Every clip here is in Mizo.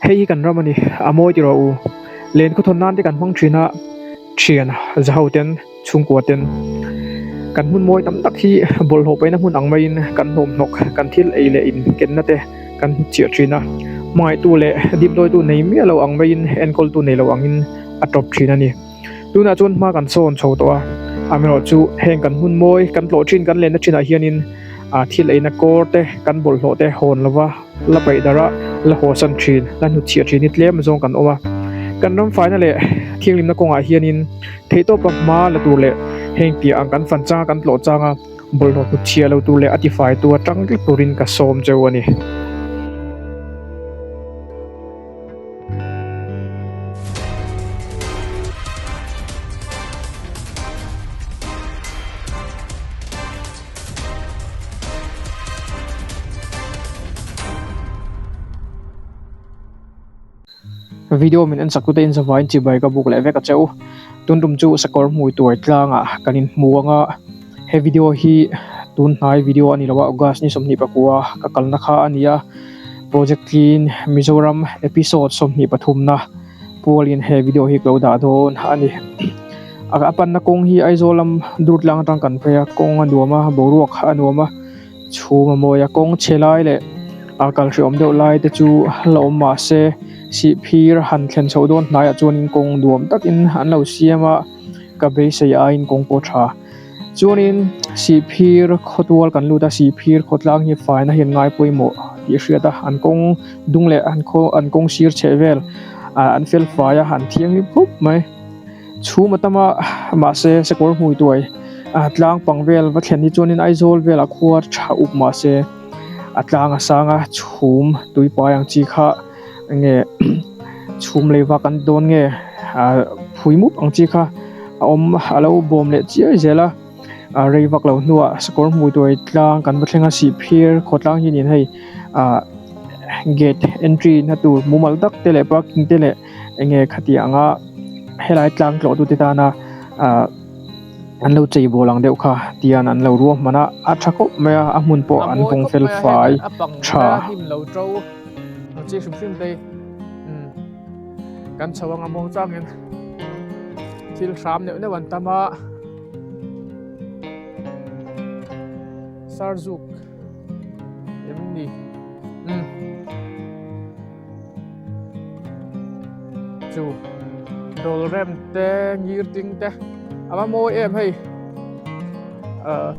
Hei hi kan ram a ni, a mawi ti rawh u. Len khawthawn nan te kan hmang thin a, thian za ho ten, chhungkua ten kan hmun mawi tam tak hi bawlhhlawh paihna hmun ang maiin kan hnawmhnawk, kan thil ei leh in kenna te kan hnutchhiah thin a. Hmangaihtu leh dipdawitu nei miah lo ang maiin enkawltu nei lo angin a tawp thin a ni. Tunah chuan hma kan sawn chho tawh a, amaherawhchu heng kan hmun mawi kan tlawh thin kan lenna thinah hianin ah thil eina kawr te kan bawlhhlawh te hawn lova la paih darh a, la hawsan thin, la hnutchhiah thin hi tlem zawng kan awm a. Kan ram faina leh thianghlimna kawngah hianin theihtawpa hma la tur leh heng piah ang kan fan changa kan tlawh changa bawlhhlawh hnutchhiah lo tur leh a tifai tu atang tlat turin ka sawm cheu a ni. Video min en sak tute in zavaiin chibai ka buk leh vek a che u. Tun tum chu sakawr hmui tuai tlangah kan inhmu ang a, he video hi tun hnai video a ni lo a, August ni 24 ka kalna kha a ni a. Project Clean Mizoram episode 23 na pualin he video hi ka lo dah dawn a ni. A panna kawng hi Aizawl lam dur tlang atang kan phei a, kawng a nuam a, boruak a nuam a, chhum a mawi a, kawng chhe lai leh a kal hreawm deuh lai te chu la awm mah se sihphir han thlen chhoh dawn hnaiah chuanin kawng nuam takin an lo siam a, ka beisei aiin kawng pawh a tha. Chuanin sihphir khawtual kan lut a, sihphir khawtlang hi faina hian ngai pawimawh tih a hriat a, an kawng dung leh an khaw an kawng sir chheh vel ah an fel fai a, an thianghlim khawp mai. Chhum a tam a, mahse sakawr hmui tuai a tlang pang vel va thlen hi chuanin Aizawl velah khua tha up mahse a tlang a sang a, chhum tuipai ang chi kha enge chhum lei vak an dawn nge ah phui mup ang chi kha a awm a lo bawm leh chiai zel a ah rei vak lo hnuah sakawr hmui tuai tlang kan va thleng a sihphir khawtlang hi niin hei ah gate entry na tur mumal tak te leh parking te leh enge khati anga helai tlang tlawh tute tana ah an lo chei bawl ang deuh kha tian an lo ruahman a a tha khawp mai a a hmun pawh A an mawi vawng khawp fel mai a hei fai a pang tha. a hnim lo to ang chi hrim hrim te umm kan chho anga muang changin thil hram neuh neuh an tam a sarzuk em ni umm. Chu dawl rem te ngir ding te a va mawi em hei ah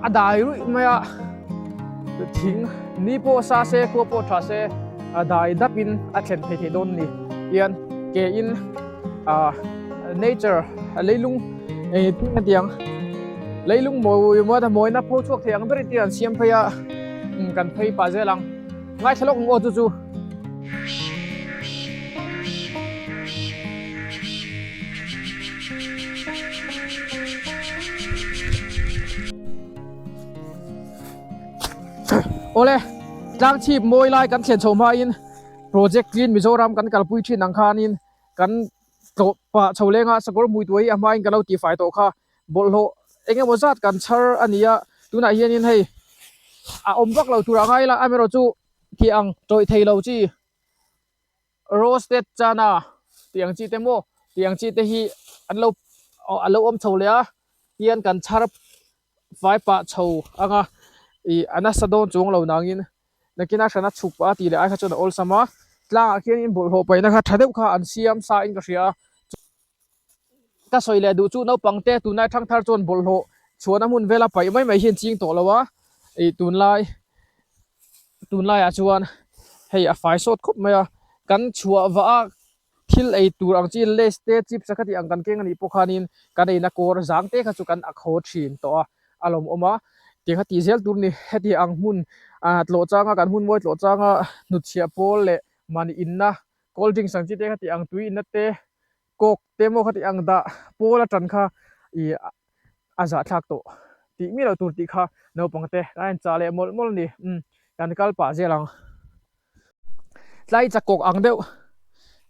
a dai ruih mai a thing ni pawh sa se khua pawh tha se a dai dap in a thlen thei thei dawn a ni tian ke in ah nature leilung eng tin a ti ang. Leilung mawi mawi a mawina pho chhuak thei ang berin tir an siam phei a, umm kan phei pah zel ang. Ngaithla lawk ang aw chu chu. Awle, tlang chhip mawi lai kan thlen chho hmain Project Clean Mizoram kan kalpui thin ang khanin kan tlawh pah chho leng a, sakawr hmui tuai hi a hmain ka lo tihfai tawh kha. Bawlhhlawh eng emaw zat kan chhar a ni a, tunah hianin hei a awm vak lo tur a ngai la, amaherawh chu tih ang tawih thei lo chi roasted chana tih ang chi te maw tih ang chi te hi an lo a lo awm chho leh a, tian kan chhar fai pah chho ang a, ih a nasa dawn chuang lo nangin nakin a hrana chhuk pah a tih leh ai kha chuan a awlsam a, tlangah khianin bawlhhlawh paihna kha tha deuh kha an siam sa in ka hria a. Ka sawi leh duh chu naupang te tunlai thangthar chuan bawlhhlawh chhuahna hmun vela paih mai mai hi an ching tawh lo a, ih tunlai tunlaiah chuan hei a fai sawt khawp mai a, kan chhuah vah a thil ei tur ang chi lays te chips a khati ang kan keng anih pawh khanin kan eina kawr zang te kha chu kan ak haw thin tawh a, a lawmawm a, tiang kha tih zel tur a ni, heti ang hmun ah tlawh changa kan hmun mawi tlawh changa hnutchhiah pawl leh mahni inna cold drinks ang chi te khati ang tui inna te Kawk te maw khati ang dah pawl atan kha ih a zahthlak tawh tih miah loh tur tih kha naupang te kan en chah leh mawlh mawlh a ni umm kan kal pah zel ang. Tlai chakawk ang deuh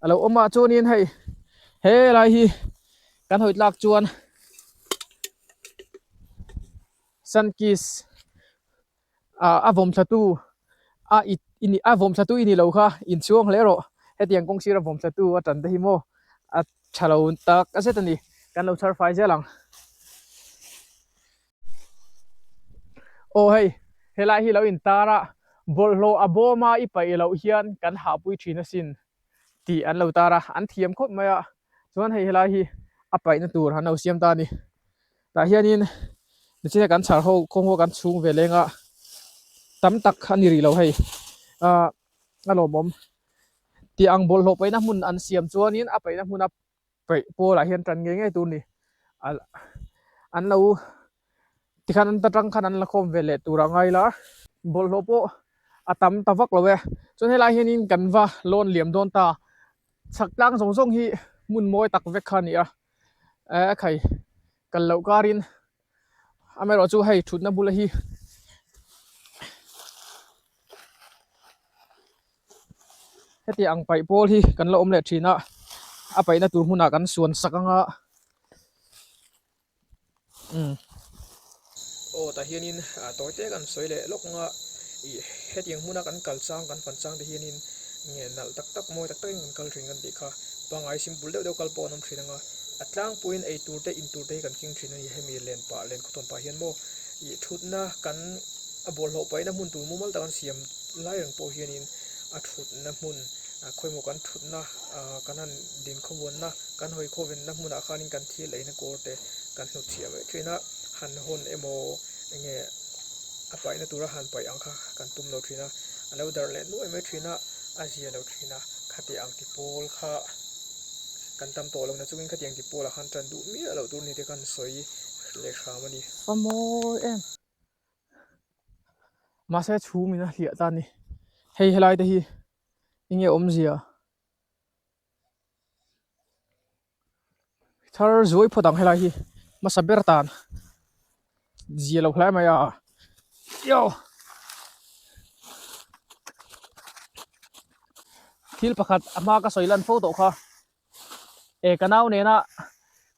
a lo awm a chuanin hei helai hi kan hawi tlak chuan sun kiss. A vawm thla tu a i i a vawm thla tu i ni lo kha inchhuang hle rawh hetiang kawng sira vawm thla tu a tan te hi maw a tha lo tak a zet a ni kan lo chhar fai zel ang. Aw hei helai hi lo intar a bawlhhlawh a bawm a i paih loh hian kan hahpui thin asin tih an lo tar a an thiam khawp mai a chuan hei helai hi a paihna tur an lo siam ta a ni. Tah hianin nichina kan chhar ho kawng ho kan chhung ve leng a tam tak a ni rih lo hei ah a lawmawm tih ang bawlhhlawh paihna hmun an siam chuanin a paihna hmuna paih pawlah hian tan ngei ngei tur a ni an lo tikhan an ta tang khan an la khawm ve leh tur a ngai la bawlhhlawh pawh a tam ta vak lo e chuan helai hianin kan va lawn liam dawn ta chhak tlang zawng zawng hi hmun mawi tak vek kha a ni a. Eh khai kal loh karin amaherawh chu hei thutna bula hi heti ang paih pawl hi kan la awm leh thin a a paihna tur hmunah kan suan sak anga umm aw tah hianin tawi te kan sawi leh lawk anga ih hetiang hmuna kan kal chang kan fan chang te hianin nge nalh tak tak mawi tak takin kan kal thin kan tih kha pangai simple deuh deuh kal pawh an awm thin anga a tlangpuiin ei tur te in tur te hi kan keng thin a ni hemi len pah len khawthawn pah hian maw ih thutna kan a bawlhhlawh paihna hmun tur mumal tak an siam lai reng pawh hianin a thutna hmun khawimaw kan thutna ah kan han din khawmuanna kan hawi khawvenna hmunah khanin kan thil eina kawr te kan hnut chhiah mai thin a han hawn emaw enge a paihna tura han paih ang kha kan tum lo thin a a lo darh leh nuai mai thin a a zia lo thin a khati ang ti pawl kha kan tam tawh lo na chungin khati ang ti pawlah khan tan duh miah loh tur ni te khan sawi leh hram a ni. Fa mawi em. Mahse chhum in a hliah ta a ni. Hei helai te hi enge awmzia? Thar zuai phawt ang helai hi hmasa ber tan zia lo hlai mai a yo thil pakhat a hma ka sawi lan fo tawh kha e ka nau nena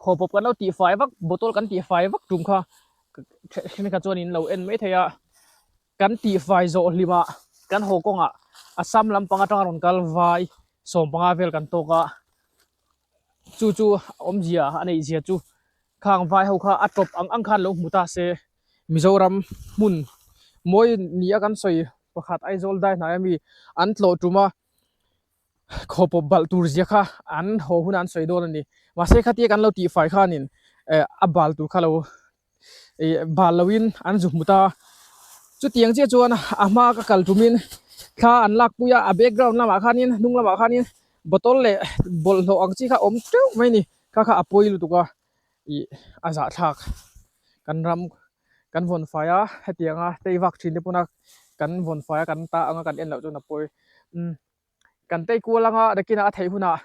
khawpawp kan lo tih fai vak bottle kan tih fai vak tum kha thenkhat chuan in lo en mai thei a. Kan tihfai zawh hlimah kan haw kawngah Assam lampang atanga rawn kal vai 15 vel kan tawk a, chu chu awmzia a neih zia chu khang vai ho kha a tawp ang ang khan lo hmu ta se Mizoram hmun mawi ni a kan sawi pakhat Aizawl dai hnai ami an tlawh tum a khawpawp balh tur zia kha an haw hunah an sawi dawn a ni mahse khatia kan lo tihfai khanin a bal tur kha lo ih bal loin an zu hmu ta chutiang chiah chuan a hma ka kal tumin thla an lak pui a a background lamah khanin hnung lamah khanin bottle leh bawlhhlawh ang chi kha awm teuh mai a ni kha kha a pawi lutuk a ih a zahthlak kan ram kan vawn fai a hetianga tei vak thin te pawh na kan vawn fai a kan ta anga kan en loh chuan a pawi umm. Kan tei kual anga nakinah a theih hunah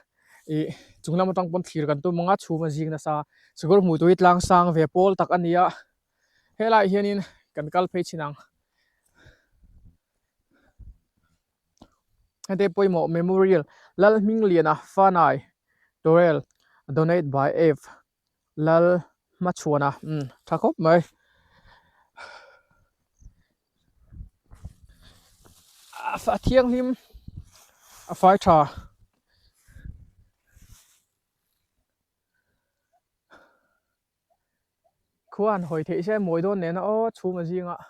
ih chung lam atang pawn thlir kan tum anga chhum a zing nasa sikul hmuh tui tlang sang ve pawl tak a ni a helaiah hianin kan kal phei chin ang hete pawimawh memorial Lalhmingliana Fanai Torel donate by F Lal hmachhuana umm tha khawp mai a thianghlim a fai tha khua han hawi theih se mawi dawn nen a aw chhum a zingah.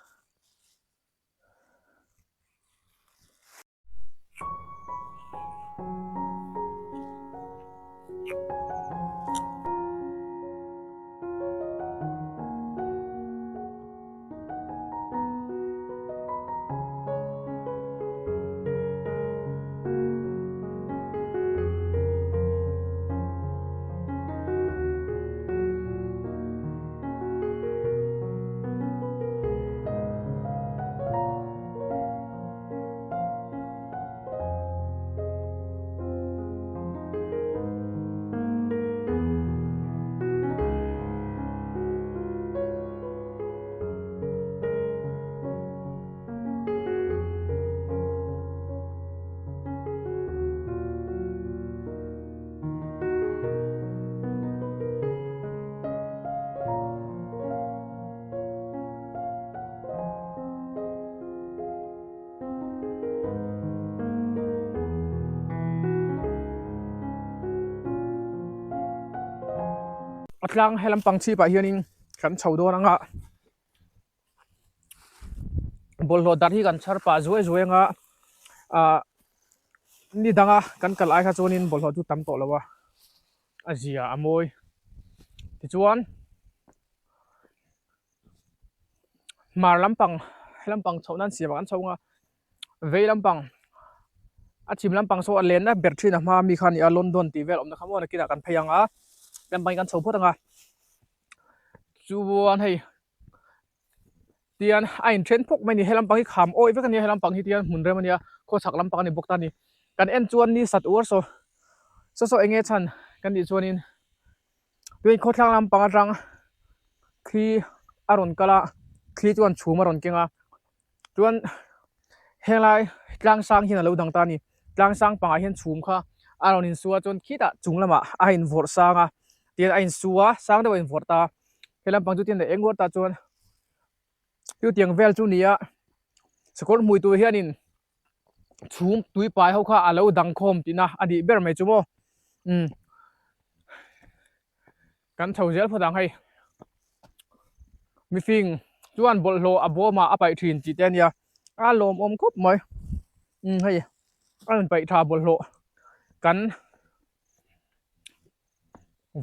tlang he lampang chhipah hianin kan chho dawn ang a bawlhhlawh darh hi kan chhar pah zuai zuai ang a ah ni danga kan kal ai kha chuanin bawlhhlawh chu tam tawh lo a a zia a mawi tichuan hmar lampang lampang chhoh nan siamah kan chho ang a vei lampang a chhim lampang saw a lenna ber thin a hma ami kha a ni a London tih vel awmna kha maw nakinah kan phei ang a lampang hi kan chho phawt ang a chuan hei tian a inthen phawk mai a ni he lampang hi kham awih vek a nia he lampang hi tian hmun rem a nia khawchhak lampang a ni bawk ta a ni kan en chuan ni sat uar saw saw saw eng nge chhan kan tih chuanin tui khawthlang lampang atang thli a rawn kal a thli chuan chhum a rawn keng a chuan helai tlang sang hian a lo dang ta a ni tlang sang pangah hian chhum kha a rawn insu a chuan khitah chung lamah a invawrh sang a tian a insu a sang deuh a invawrh ta a he lampang chu tian a eng uar ta chuan chutiang vel chu a ni a sakawr hmui tur hianin chhum tui pai ho kha a lo dang khawm tihna a nih ber mai chu maw umm kan chho zel phawt ang hei mifing chuan bawlhhlawh a bawmah a paih thin tih te a nia a lawmawm khawp mai umm hei a rawn paih tha bawlhhlawh kan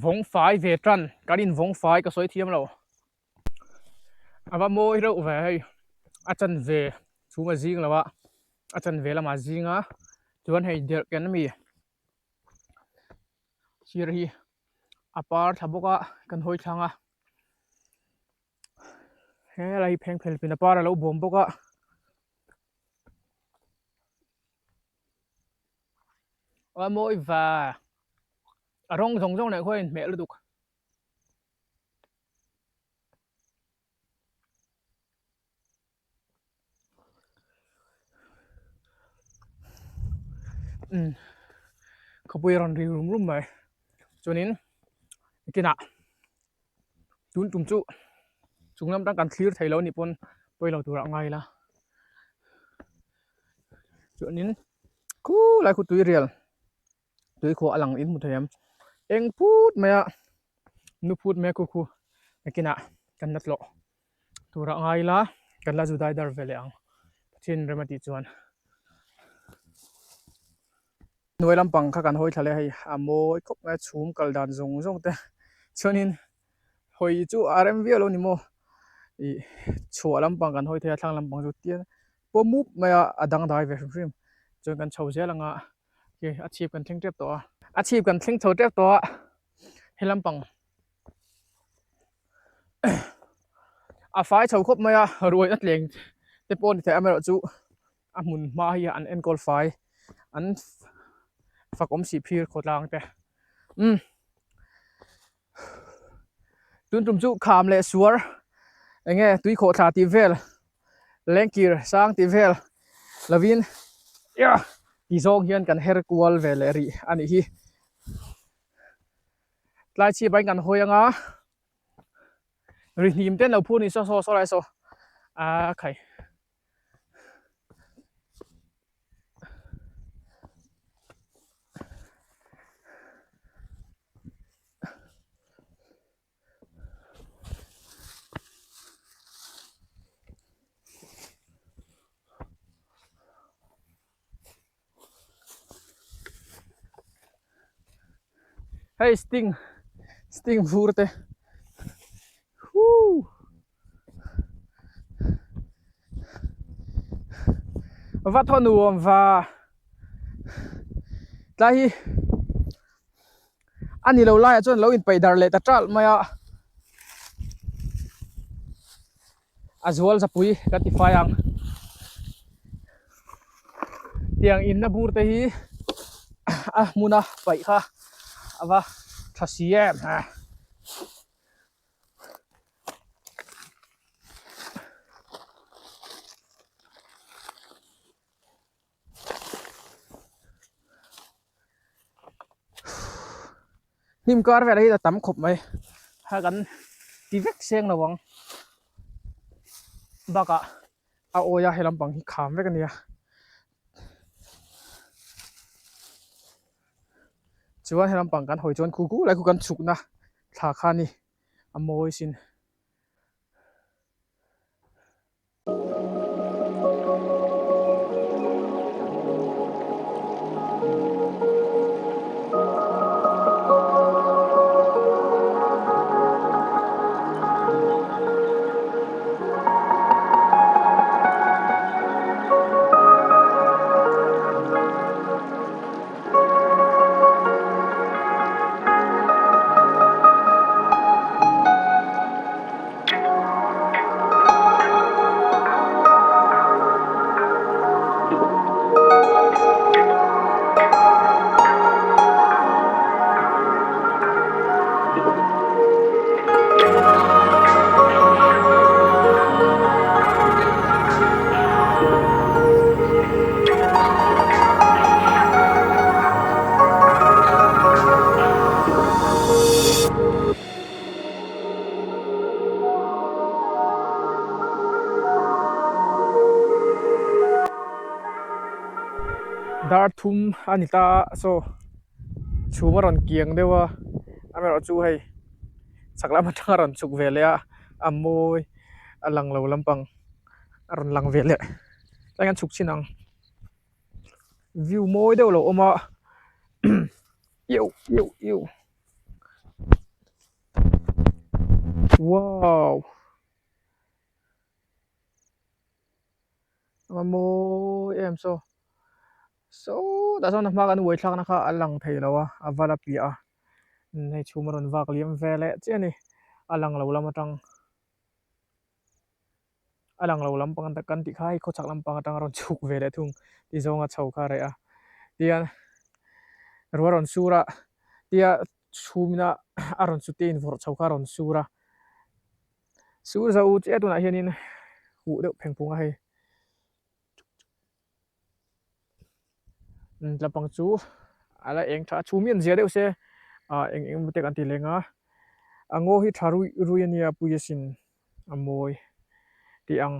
vawng fai ve tan kan in vawng fai ka sawi thiam lo a va mawi reuh ve hei a chanve chhung a zing lo a a chanve lamah a zing a chuan hei derh ken ami sir hi a par thla bawk a kan hawi thlang a helai hi pheng phel pin a par a lo bawm bawk a. A mawi va a rawng zawng zawng leh khuain hmeh lutuk. Umm khawpui a rawn ri rum rum mai chuanin kinah tun tum chu chung lam tang kan thlir thei lo anih pawn pawi lo turah a ngai ila chuanin khulai khu tui rial tui khuah a lang in hmu thei em eng phut mai a nu phut mai a khu khu nakinah kan la tlawh turah a ngai ila kan la zu dai dar ve leh ang Pathian rem a tih chuan hnuai lampang kha kan hawi thla leh a hei a mawi khawp mai a chhum kal dan zawng zawng te chuanin hawi chu a rem viau lo ni maw ih chhuah lampang kan hawi thei a thlang lampang chu tian pawh mup mai a a dangdai ve hrim hrim chuan kan chho zel ang a. Khi a chhip kan thleng tep tawh a. A chhip kan thleng chho tep tawh a he lampang a fai chho khawp mai a ruaina tleng te pawh a ni thei amaherawhchu a hmun hma hi an enkawl fai an fak awm sih phir khawtlang te umm tun tum chu kham leh suar eng nge tui khawh thla tih vel lengkir sang tih vel lovin ti zawng hian kan her kual ve leh rih a nih hi tlai chhip ah hian kan hawi anga ri hnim te an lo phur ni saw saw saw lai saw a khai. Hei sting sting vur te huuu va thaw nuam va tlai hi a ni lo laiah chuan lo inpeih darh leh ta ṭalh mai a a zual zapui ka ti fai ang tiang inna bur te hi a hmuna paih kha a va tha si em ha. Hnim kar velah hi a tam khawp mai ha kan ti vek seng lo ang bakah a awi a he lampang hi kham vek a nia chuan he lampang kan hawi chuan khu khu lai khu kan chhukna. thla kha a ni a mawi sin. Dar thum a ni ta a saw chhum a rawn kiang deuh a amaherawhchu hei chhak lam atanga rawn chhuk ve leh a a mawi a lang lo lampang a rawn lang ve leh tlai hian chhuk chhin ang view mawi deuh a lo awm a iauh iauh iauh. Wow a mawi em saw sawtah sawn a hma kan uai thlakna kha a lang thei lo a a val a piah a hei chhum a rawn vak liam ve leh chiah a ni a lang lo lam atang a lang lo lampang a kan tih kha hei khawchhak lampang atang a rawn chhuk ve leh thung ti zawnga chho kha a reh a tihian ruah a rawn sur a tia chhumina a rawn chute invawrh chho kha a rawn sur a sur zo chiah tunah hianin huh deuh pheng phung a hei lampang chu a la eng tha a chhum hi an zia deuh se ah eng eng emaw te kan ti leng a a ngaw hi tha ruih ruih a nia pui asin a mawi tih ang.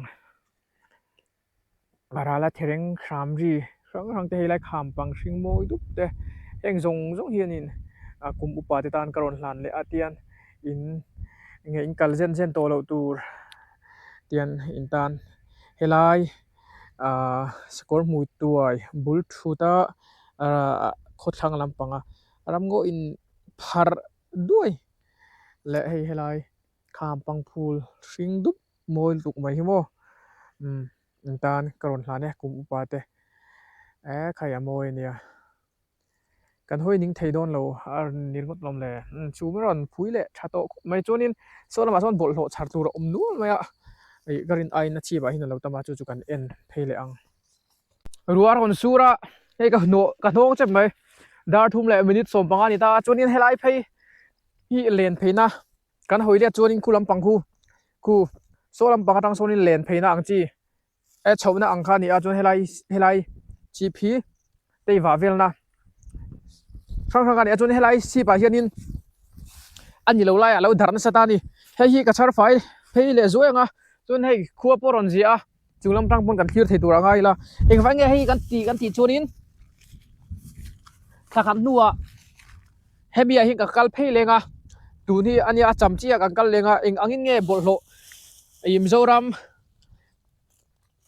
A rala thereng hram ri hrang hrang te hei lai kham pang hring mawi dup te heng zawng zawng hianin ah kum upa te tan ka rawn hlan leh a tian in nge in kal zen zen tawh loh tur tian in tan helai ah sakawr hmui tuai bul thut a ah khawthlang lampanga ramngaw in pharh duai leh hei helai kham pang phul hring dup mawi lutuk mai hi maw umm in tan ka rawn hlan e kum upa te eh khai a mawi ania kan hawi ning thei dawn lo a ni ringawt lawm le umm chu mai rawn phui leh tha tawh khawp mai chuanin saw lamah sawn bawlhhlawh chhar tur a awm nual mai a ih ka rin aiin a chhip ah hian a lo tam a chu chu kan en phei leh ang. Ruah a rawn sur a hei ka hnawh ka hnawng chep mai dar thum leh minute 15 a ni ta a chuanin helai phei hi len pheina Kan hawi let chuanin khu lampang khu khu saw lampang atang sawnin len pheina ang chi e chhohna ang kha a ni a chuan helai helai chhip hi tei vah velna hrang hrang a ni a chuan helai chhip ah hianin a ni lo laiah a lo darh nasa ta a ni hei hi ka chhar fai phei leh zuai ang a chuan hei khua pawh a rawn ziah a chung lam tang pawn kan thlir thei tur a ngai ila engvang nge hei kan tih kan tih chuanin thla khat hnuah hemi ah hian ka kal phei leng a tun hi ania a cham chiah kan kal leng a eng angin nge bawlhhlawh ih Mizoram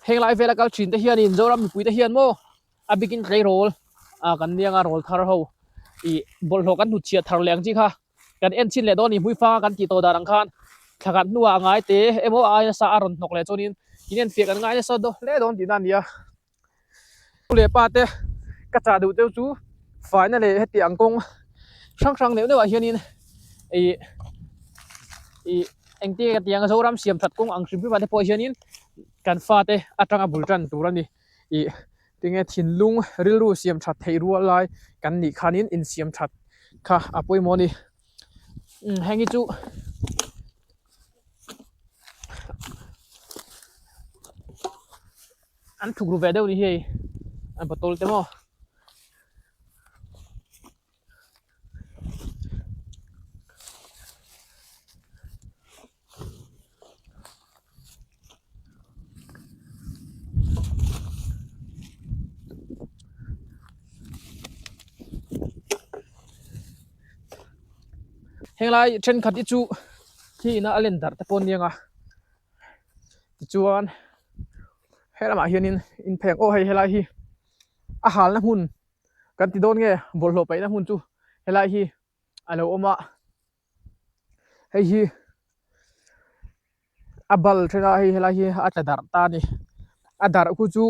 heng lai vela kal thin te hianin Mizoram mipui te hian maw a bikin tleirawl ah kan niang a rawl thar ho ih bawlhhlawh kan hnutchhiah thar leh ang chi kha. Kan en chin leh dawn ni hmuifanga kan tih tawh dan ang khan thla khat hnuah a ngai te emaw a aia sa a rawn hnawk leh chuanin in enfiah kan ngai nasa daw hle dawn tihna a ni a. U leh pa te ka chah duh deuh chu faina leh heti ang kawng hrang hrang neuh neuh ah hianin ih ih engtin nge ka tih ang Zoram siam that kawng ang hrim hrim ah te pawh hianin kan fate atanga bul tan tur a ni ih Tinge thinlung rilru siam that theih rual lai kan nih khanin insiam that kha a pawimawh a ni. Umm heng hi chu an thuk ru ve deuh ni hi hei an bottle te maw. Henglai thenkhat hi chu khi ina a len darh te pawh a niang a tichuan he lamah hianin in pheng aw hei helai hi a halna hmun kan ti dawn nge bawlhhlawh paihna hmun chu helai hi a lo awm a hei hi a bal then a hei helai hi a tla darh ta a ni a darh khu chu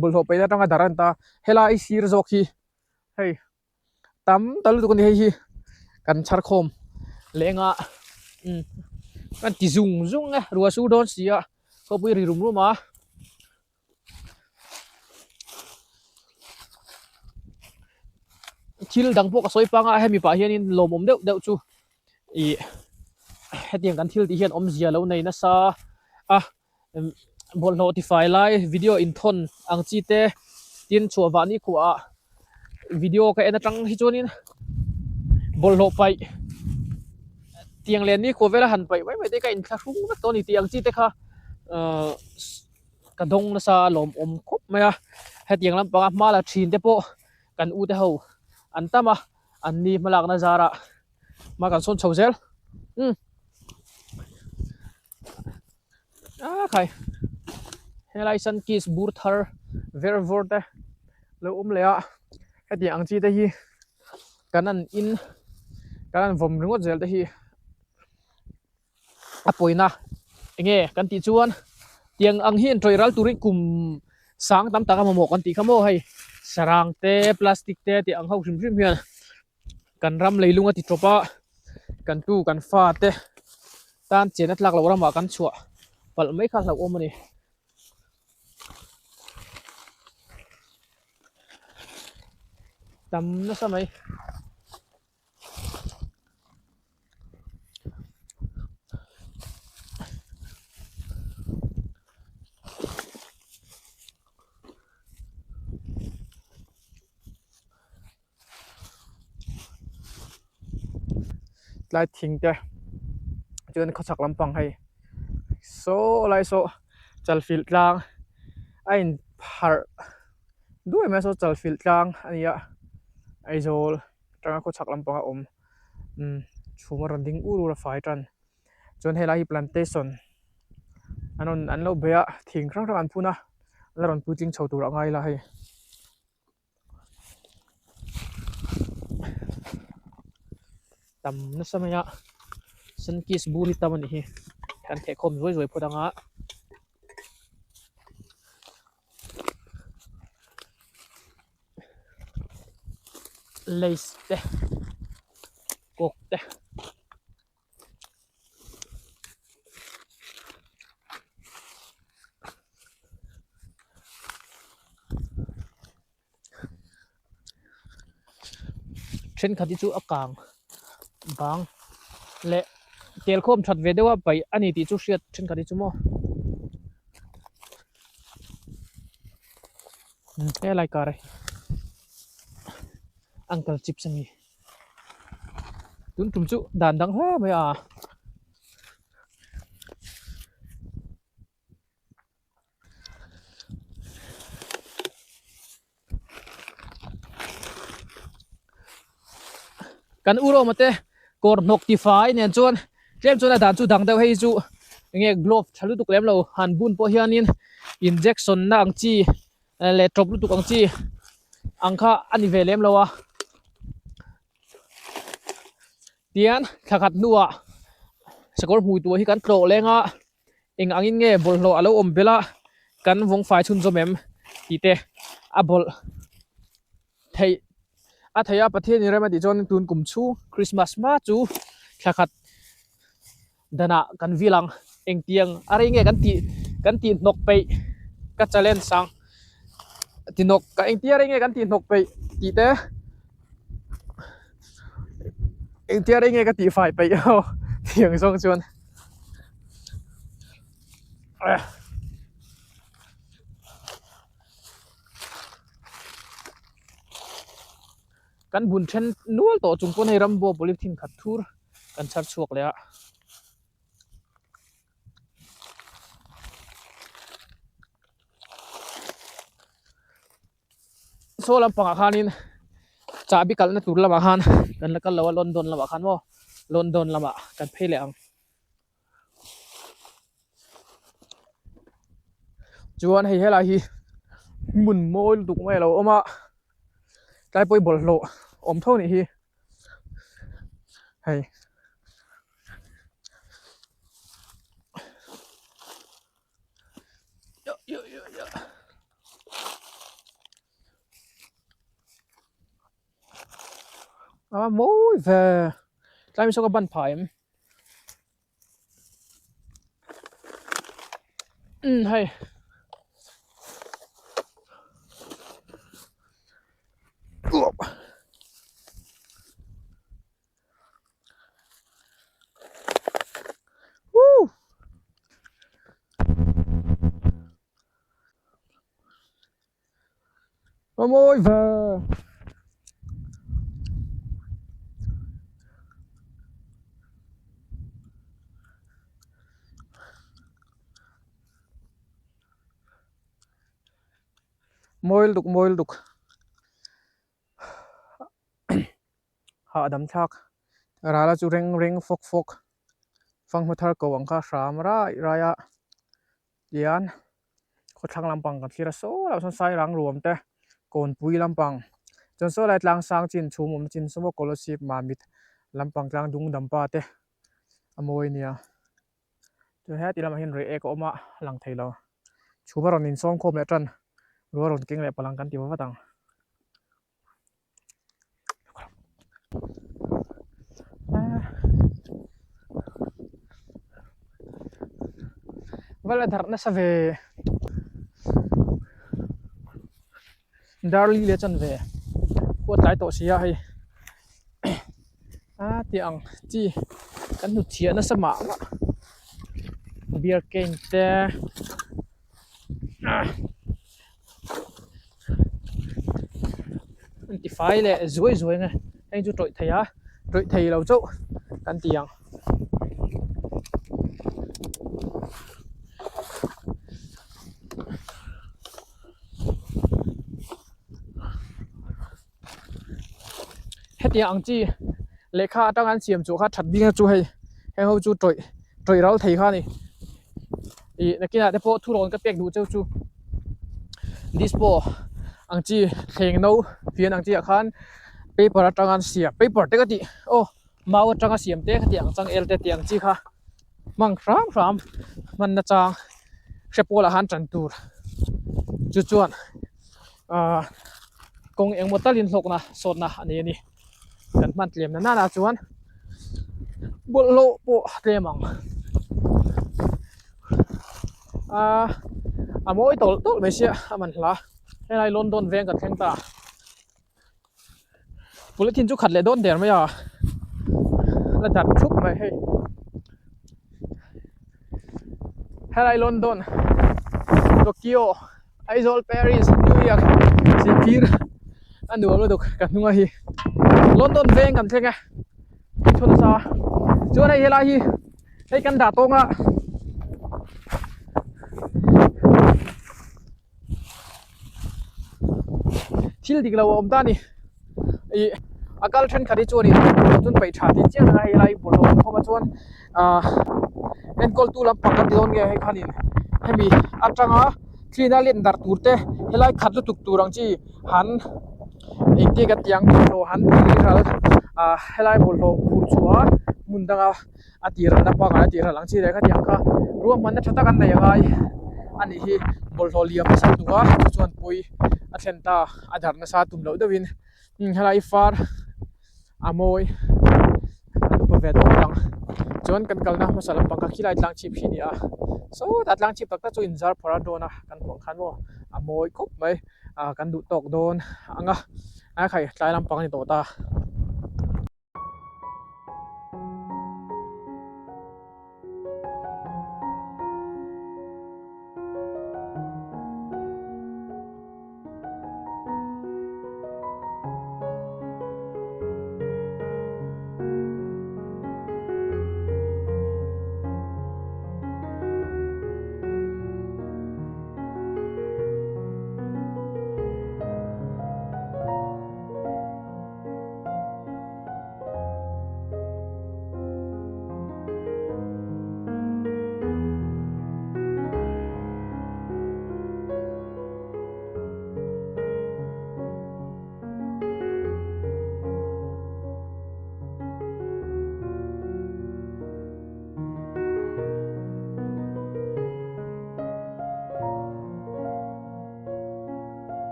bawlhhlawh paihna atanga darh a ni ta helai sir zawk hi hei. Tam ta lutuk a ni hei hi kan chhar khawm leh eng a umm kan ti zung zung e ruah sur dawn si a khawpui ri rum rum a. Thil dang pawh ka sawi pang a hemi pah hianin lawmawm deuh deuh chu ih hetiang kan thil tih hian awmzia lo nei nasa a. Bawlhhlawh tifai lai video inthawn ang chi te tin chhuah vah ni khuah ah video ka en atang hi chuanin bawlhhlawh paih tiang leh ni khuah vela han paih mai mai te ka inthlahrung vek tawh a ni tih ang chi te kha ahh ka dawng nasa a lawmawm khawp mai a hetiang lampanga hma la thin te pawh kan u te ho an tam a an ni hmalakna zarah. Hma kan sawn chho zel umm ah khai helai sun kiss bur thar ver vawr te lo awm leh a hetiang ang chi te hi kan an in kan an vawm ringawt zel te hi a pawina enge kan tih chuan tiang ang hi an tawih ral turin kum sang tam tak a mamawh kan tih kha maw hei sarang te plastic te tih ang ho hrim hrim hian. Kan ram leilung a ti tawp a, kan tu kan fa te tan chen a tlak loh ramah kan chhuah palh mai kha hlauhawm a ni. Tam nasa mai. Tlai thing te chuan khawchhak lampang hei saw lai saw chalfilh tlang a in pharh duai mai a saw chalfilh tlang a ni a Aizawl atanga khawchhak lampang a awm umm chhum a rawn ding ur ur a fai tan chuan helai hi plantation an rawn an lo bei a thing hrang hrang an phun a la rawn puitling chho tur a ngai la hei. Tam nasa mai a sun kiss bur hi tam a nih hi kan theh khawm zuai zuai phawt ang a lace te coke te. Thenkhat hi chu a kang bang leh tel khawm that ve deuh a paih a ni tih chu hriat thenkhat hi chu maw helai kar hi uncle chips a ni. Tun tum chu dan dang hle mai a. Kan u Roma te kawr hnawk ti fai nen chuan tlem chuan a dan chu dang deuh hei chu enge glove tha lutuk lem lo han bun pawh hianin injection na ang chi leh tawp lutuk ang chi ang kha a ni ve lem lo a tian thla khat hnuah sakawr hmui tur hi kan tlawh leng a eng angin nge bawlhhlawh a lo awm belh a kan vawng fai chhunzawm em tih te a bawlh theih a theih a Pathian in rem a tih chuan tun kum chhung Christmas hma chu thla khat danah kan vil ang engtiang a rei nge kan tih kan tih hnawk peih ka challenge ang ti hnawk ka engtia rei nge kan tih hnawk peih tih te engtia rei nge ka tih fai peih aw tiang zawng chuan kan bun then nual tawh chung pawn hei rambo polythene khat thur. Kan chhar chhuak leh a. Saw lampangah khanin chahbi kalhna tur lamah khan kan la kal lo a London lamah khan maw. London lamah kan phei leh ang. Chuan hei helai hi hmun mawi lutuk mai a lo awm a, tlai pawh hi bawlhhlawh awm tho a nih hi hei. A mawi ve tlai mi saw ka ban phah em umm hei Woo! A mawi ve. Mawi lutuk mawi lutuk. Hahdam thlak rala chu reng reng fawk fawk fanghma thar ko ang kha hram rai rai a tian khawthlang lampang kan thlir a saw lah sawn sairang ruam te kawnpui lampang chuan saw lai tlang sang chin chhum awm chin saw maw kawlawsip mamit lampang tlang dung dampa te a mawi a nia chuan heti lamah hian reh ek a awm a a lang thei lo chhum a rawn insawm khawm leh tan ruah a rawn keng leh palang kan ti va vat ang. Val a darh nasa ve darli leh chan ve pawh a tlai tawh sia hei a tih ang chi kan hnutchhiah nasa mah mah beer can te. An ti fai leh zuai zuai nge heng chu tawih thei a tawih thei lo chauh kan ti ang. Hetiang ang chi lehkha atanga an siam chu kha that bik na chu hei heng ho chu tawih tawih ral thei kha a ni ih nakinah te pawh thurawn ka pek duh cheu chu dispo ang chi thleng no fian ang chi ah khan paper atanga an siam paper te ka tih aw mau atanga siam te ka tih ang changel te tih ang chi kha hmang hram hram hman na chang hre pawl ah khan tan tur chu chuan ahh kawng engmaw talin hlawkna sawtna a nei a ni kan hman tlem na nana chuan bawlhhlawh pawh a tlem ang ahh a mawi tawlh tawlh mai sia a man hla helai London veng kan thleng ta polythene chu khat leh dawn der mai a la darh thup mai hei helai London Tokyo Aizawl Paris New York zirtir a nuam lutuk ka hnunga hi London veng kan thleng e chhun nasa chuan hei helai hi hei kan dah tawng a. Thil dik lo a awm ta a ni ih a kal thenkhat hi chuanin chuan paih tha tih chiang a hei lai bawlhhlawh awm khawm a chuan ahh enkawl tu lampang kan ti dawn nge hei khanin hemi atanga clean a let darh tur te helai khat lutuk tur ang chi han engtia ka tih ang bawlhhlawh han ti ral ah helai bawlhhlawh phurh chhuah a hmun danga a tih ralna pangngai a tih ral ang chi leh khatiang kha ruahmanna tha tak an nei angai a nih hi bawlhhlawh liam nasa lutuk a chu chuan pawi a thlen ta a darh nasa tum loh deuhin helai far a mawi an upa ve tawh ngawt ang chuan kan kalna hmasa lampang kha khilai tlang chhip hi a ni a sawtah tlang chhip tak tak chu inzar phawrh a dawn a kan hmuh ang khan maw a mawi khawp mai ah kan duh tawk dawn ang a a khai tlai lampang a ni tawh ta.